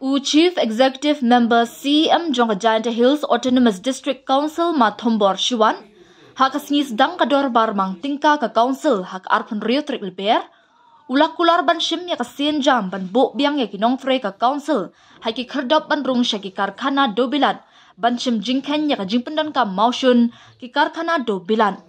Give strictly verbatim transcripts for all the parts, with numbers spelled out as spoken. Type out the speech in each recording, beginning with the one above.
U Chief Executive Member C E M jong ka Jaintia Hills Autonomous District Council, Ma Thombor Shiwan, ha ka sngi sdang ka dorbar mang tyngka ka Council ha ka arphew hynriew tarik Lber, u la kular ban shim ïa ka sienjam ban buh biang ïa ki nongtrei ka Council ha ki khyrdop ban rung sha ki karkhana dewbilat ban shim jingkheiñ ïa ka jingpyndonkam mawshun ki karkhana dewbilat.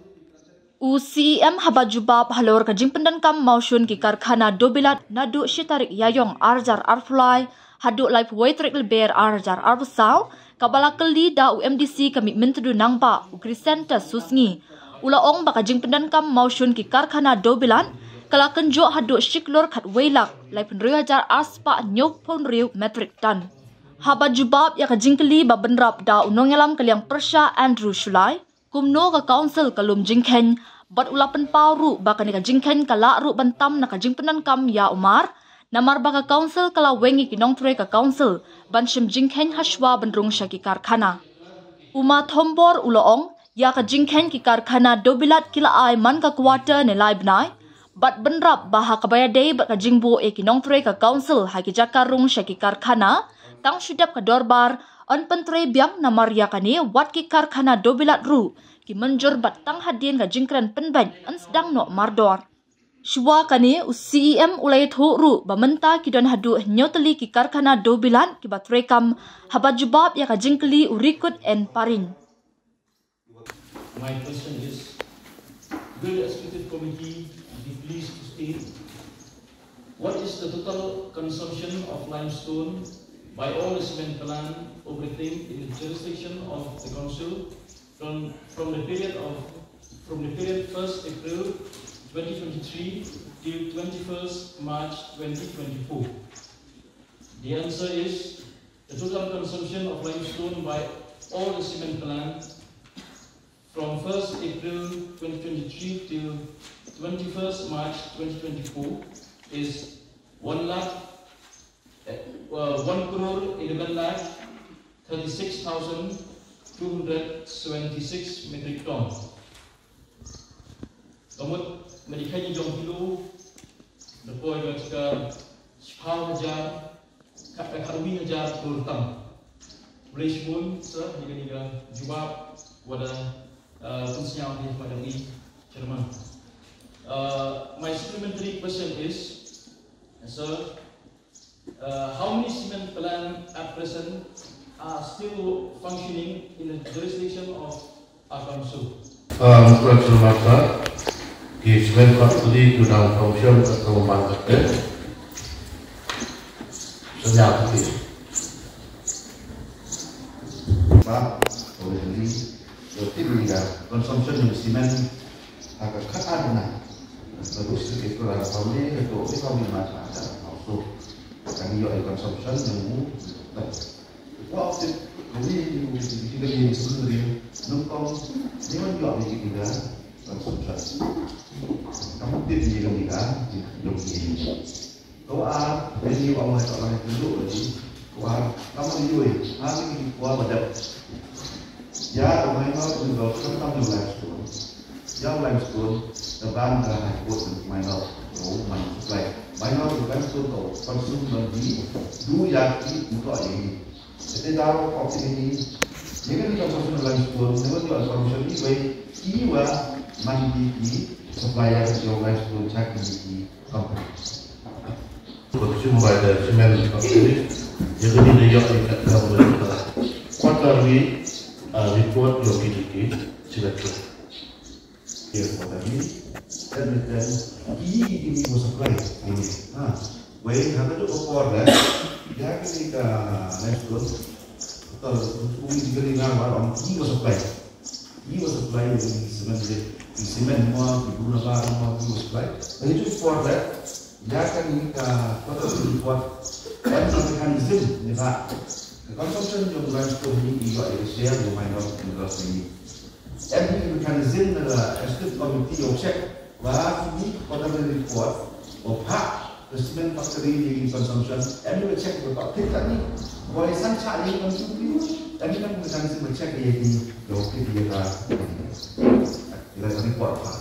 U C E M haba jubab halor ka jingpyndonkam mawshun ki karkhana dewbilat naduh shi tarik Ïaïong arhajar arphew lai haduh laiphew wei tarik Lber arhajar arphew saw, kaba la kylli da u M D C ka Mihmyntdu Nangbah, u Crescenta Susngi, u la ong ba ka jingpyndonkam mawshun ki karkhana dewbilat ka la kynjoh haduh shi klur khatwei lak laiphew hynriew hajar arspah hynñiewphew hynriew metric ton. Haba jubab ïa ka jingkylli ba bynrap da u nongïalam ka liang pyrshah Andrew Shullai, kumno ka Council ka lum jingkheiñ, bad u la pynpaw ruh ba kane ka jingkheiñ ka lah ruh ban tam na ka jingpyndonkam ïa u mar, namar ba ka Council ka la weng ïa ki nongtrei ka Council ban shim jingkheiñ hashwa ban rung sha ki karkhana. U Ma Thombor u la ong, ïa ka jingkheiñ ki karkhana dewbilat ki la ai man ka quarter ne lai bnai, bad bynrap ba ha kaba ïadei bad ka jingbuh ïa ki nongtrei ka Council ha ki jaka rung sha ki karkhana, tang shu dep ka dorbar yn pyntrei biang, namar ïa kane wat ki karkhana dewbilat ruh ki mynjur bad tang hadien ka jingkren pynbeit yn sdang noh mardor. Shuwa kane u C E M u la ïathuh ruh ba mynta ki don haduh hynñiew tylli ki karkhana dewbilat kiba treikam, haba jubab ïa ka jingkylli u Rikut N Paring. My question is, will the executive committee be pleased to state what is the total consumption of limestone by all the cement plant operating in the jurisdiction of the council from, from the period of, from the period first April twenty twenty-three till twenty-first March twenty twenty-four? The answer is the total consumption of limestone by all the cement plants from first April twenty twenty-three till twenty-first March twenty twenty-four is one lakh, uh, one crore eleven lakh thirty-six thousand two hundred seventy-six metric ton. Ka mut mynta ka jong kilo, da poi ka jaka shiphew hajar, ka, ka khatwei hajar klur tam. Khublei shibun, sir, ïa kane ka jubab, wat la, uh, pynsngew ïa ka, Madam Chairman. Uh, my supplementary question is, sir, uh, how many cement plants at present are still functioning in the jurisdiction of our council? Um, Tuan Sir Master, ki cement factory ki dang function kat ka ban kat. Senyap ki. Ba, oleh ni, so, ti ni ka consumption ng cement ha ka khat ar bnai. Baru sikit ko la family, ko ni family ma ta ta. So, kami yo consumption ng mu. Wa tip kami ni mu ni ni ni ni ni nung kong ni man yo ni ni consumption. Kamu tip ni kami ka ni ni. Ko a ni wa ma ta la ni lu ni. Ko a kamu ni yo. Ha ni ko wa ba dap. Ya, mai ma ni ko kam kam ni la. Ïa u limestone, ka ban ka High Court mynta, mynta, mynta supply. Mynta u limestone to, consume ban di, du ïa ki, mynta ïa ki. Te da u kok ti ni, ïa ka ni ka consume limestone, mynta ïa consume ni wei, ki wa man di ki supplier ïa u limestone cha ki ki company. Consumed by the cement factory, ïa ka ni da ïa ka quarterly, uh, report ïa ki ki cement. Yes, quarterly. Then, then, ki, ki, ki, ki was supply. Ha. Wei, ha ka tu ko por da. Ïa ki ka next door. Tal, umi di ka ni nga war, ki was supply. Ki was supply, ki cement, ki cement mo, ki Bruna Bar mo, ki was supply. Wei, tu ko por da. Ïa kane ka quarterly report, kan sa mechanism ne ba ka consumption jong limestone hi i ïoh ïa ka share jong minor minerals ne. Em hi ka mechanism ne ka executive committee ïoh check ba kine ki quarterly report ba phah ka cement factory ïa ki consumption, em hi ka check ba ka fit kane. Ba ïa san cha ïa ki consumption, em hi ka mechanism ba check ïa ki ïoh fit ïa ka, ïa ka report phah.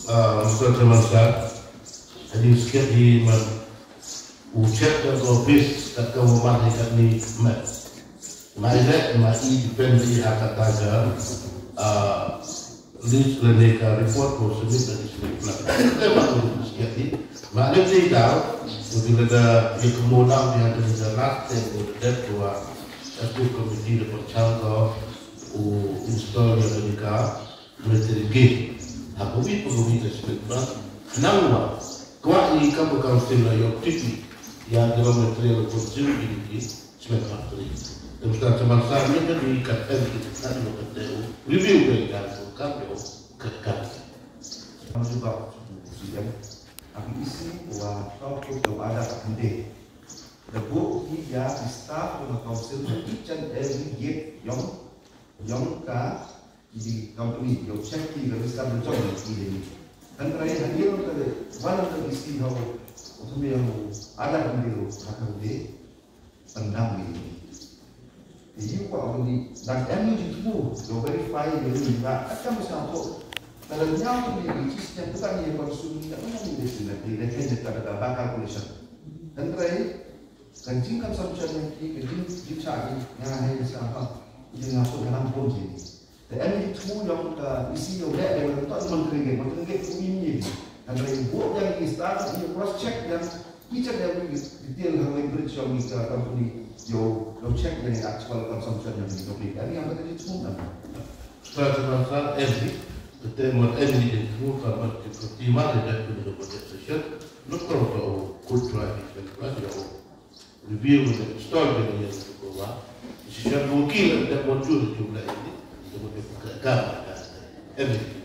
Uh, Mister Chairman, sir, Ni skhet hi man u check da ko bis da ko man hi kat ni met. Mai le mai i depend i ha kata ka ah, list le ne ka report ko submit da district plan. Te ma ko skhet hi. Ma le te da ko di le da ye ko mo da ya de da last te ko de ko wa. Aku committee de perchang ko u install ya de ka military gate. Ha ko wi ko wi da district plan. Nang wa Kwah i ka ba council la ïoh tip i ïa ki raw material consume ki ki cement factory. Te mesta cement sa ni ka di ka ten ki ka di ka ten review ka ka ka ka ka. Kami juga student, aku isi wa top tu ada hande. Lebo ki ya staff tu council each and every gate yong yong ka Ki company, ïoh check ki register jong ki dei. Hynrei hadien ka dei, wan ka isi hau, u tumi hau, ada ki dei, ha ka dei, pendam ni. Yu kwa ni, dan em ni jitu, ïoh verify ni, na, akan mesti tu. Kalau nyau tu ni, which is yang bukan ni konsum ni, tak mana ni dei sini, dei dei kan jaka da baka pollution. Hynrei, kan jing consumption yang ki, kan jing jing cha ni, yang hai sa apa, jing apa dalam pun sini. Te em ki thmu jong ka isi jong leh dei ban toh ban kyrgeng ban kyrgeng kum im im. Hynrei buh jang ki start ki cross check jang ki check jang ki detail hang lei bridge jong ki ka company yo lo check jang ki actual consumption jong ki company. Em ki am ka ki thmu na. Sa sa sa em ki te mon em ki thmu ka ban ki tima de da ku do ko session. Lo ko ko kut try ki kan try yo. Review ne install ne ïa ko wa. Shisha ko ki la da mo ju ju la ni. Ko ko ka ka ka. Everything.